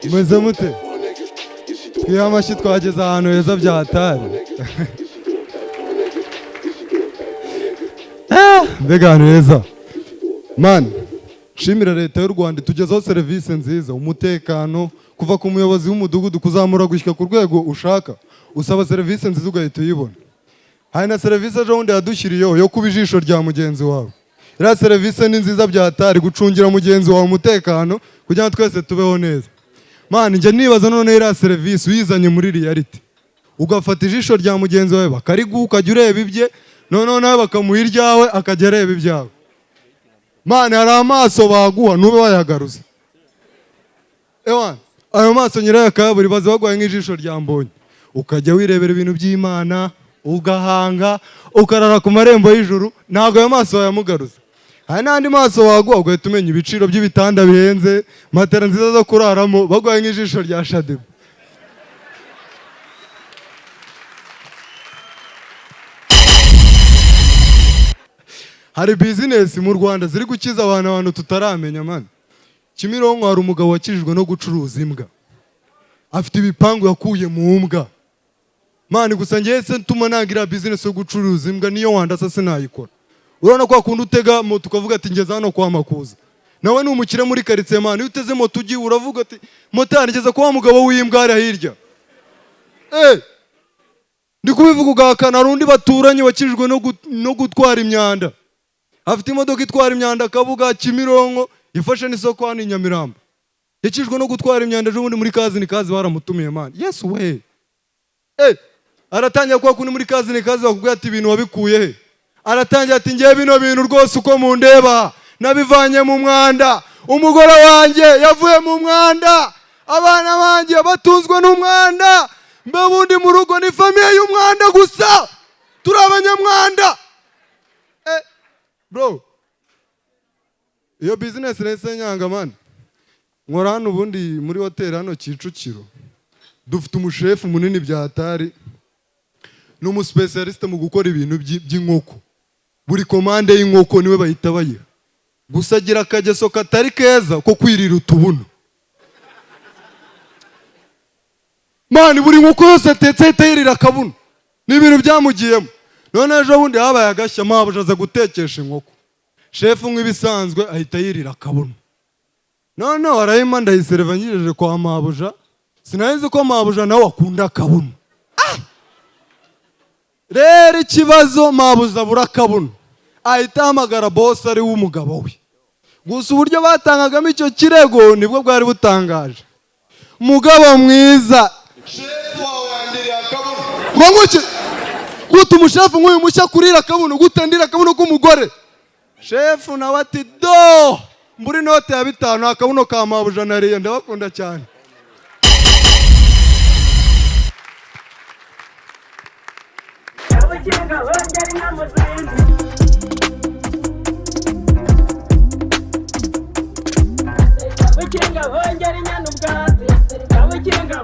Mumeze mute? Twihe amashyi, twageze ahantu heza bya hatari. Mbega ahantu heza man! Nshimira Leta y'u Rwanda itugezaho serivisi nziza, umutekano, kuva ku muyobozi w'umudugudu kuzamura gushyika ku rwego ushaka. Usaba serivisi nziza ugahita uyibona. Hari na serivisi ejo bundi yadushyiriyeho yo kuba ijisho rya mugenzi wawe. Iriya serivisi ni nziza bya hatari, gucungira mugenzi wawe umutekano kugira ngo twese tubeho neza. Man, njya nibaza none iriya serivisi uyizanye muri reality, ugafata ijisho rya mugenzi wawe bakariguha, ukajya ureba ibye, noneho nawe bakamuha iryawe akajya areba ibyawe. Man, hari amaso baguha ntube wayagaruza. Ewana, ayo maso nyirayo akayabura. Ibaze baguhaye nk'ijisho rya Mbonyi, ukajya wirebera ibintu by'Imana, ugahanga, ukarara ku marembo y'ijuru, ntabwo ayo maso wayamugaruza. Hari n'andi maso waguha ugahita umenya ibiciro by'ibitanda bihenze, matera nziza zo kuraramo, baguhaye nk'ijisho rya Shaddyboo. Hari bizinesi mu Rwanda ziri gukiza abantu, abantu tutaramenya. Man, Kimironko hari umugabo wakijijwe no gucuruza imbwa, afite ibipangu yakuye mu mbwa. Man, gusa ngewe se ntuma nagira bizinesi yo gucuruza imbwa, niyo wandasa sinayikora. Urabona ko akunda utega moto ukavuga ati: "Ngeze hano kwa Makuza." Nawe ni umukire muri karitsiye. Man, iyo uteze moto ugiye, uravuga ati: "Motari, ngeze kwa mugabo w'imbwa hariya hirya." Ndi kubivuga ugahakana. Hari undi baturanye wakijijwe no gutwara imyanda, afite imodoka itwara imyanda Kabuga, Kimironko, ifashe n'isoko hano i Nyamirambo. Yakijijwe no gutwara imyanda. Ejo bundi muri kazi ni kazi baramutumiye. Man, Yesu we! Aratangira kuba kundi muri kazi ni kazi, bakubwira ati: "Ibintu wabikuye he?" Aratangira ati: "Ngewe bino bintu rwose uko mundeba nabivanye mu mwanda. Umugore wanjye yavuye mu mwanda, abana banjye batunzwe n'umwanda, mbe bundi mu rugo ni famille y'umwanda gusa, turi abanyamwanda." Bro, iyo bizinesi nahise nyanga. Man, nkora hano ubundi muri hoteli hano Kicukiro. Dufite umushefu munini bya hatari, ni umuspécialiste mu gukora ibintu by'inkoko. Buri commande y'inkoko niwe bahita bayiha. Gusa agira akageso katari keza ko kwirira utubuno. Man, buri nkoko yose atetse ahita yirira akabuno, ni ibintu byamugiyemo. None ejo bundi habaye agashya, mabuja aza gutekesha inkoko, shefu nk'ibisanzwe ahita yirira akabuno. Noneho arayima, ndayisereva, nyijeje kwa mabuja. Sinari ko mabuja nawe akunda akabuno. Rero ikibazo, mabuja abura akabuno, ahita ahamagara boss ari w'umugabo we. Gusa uburyo batangagamo icyo kirego nibwo bwari butangaje. "Mugabo mwiza, shefu wawe yandiriye akabuno." Ngo nguki? Gute umushefu nk'uyu mushya kurira akabuno? Gute ndira akabuno k'umugore? Shefu nawe ati: "Do, mburi inote ya 5, akabuno ka mabuja nariye." Ndabakunda cyane. Abakinga bongera inama zindi. Abakinga bongera inyana ubwatsi. Abakinga.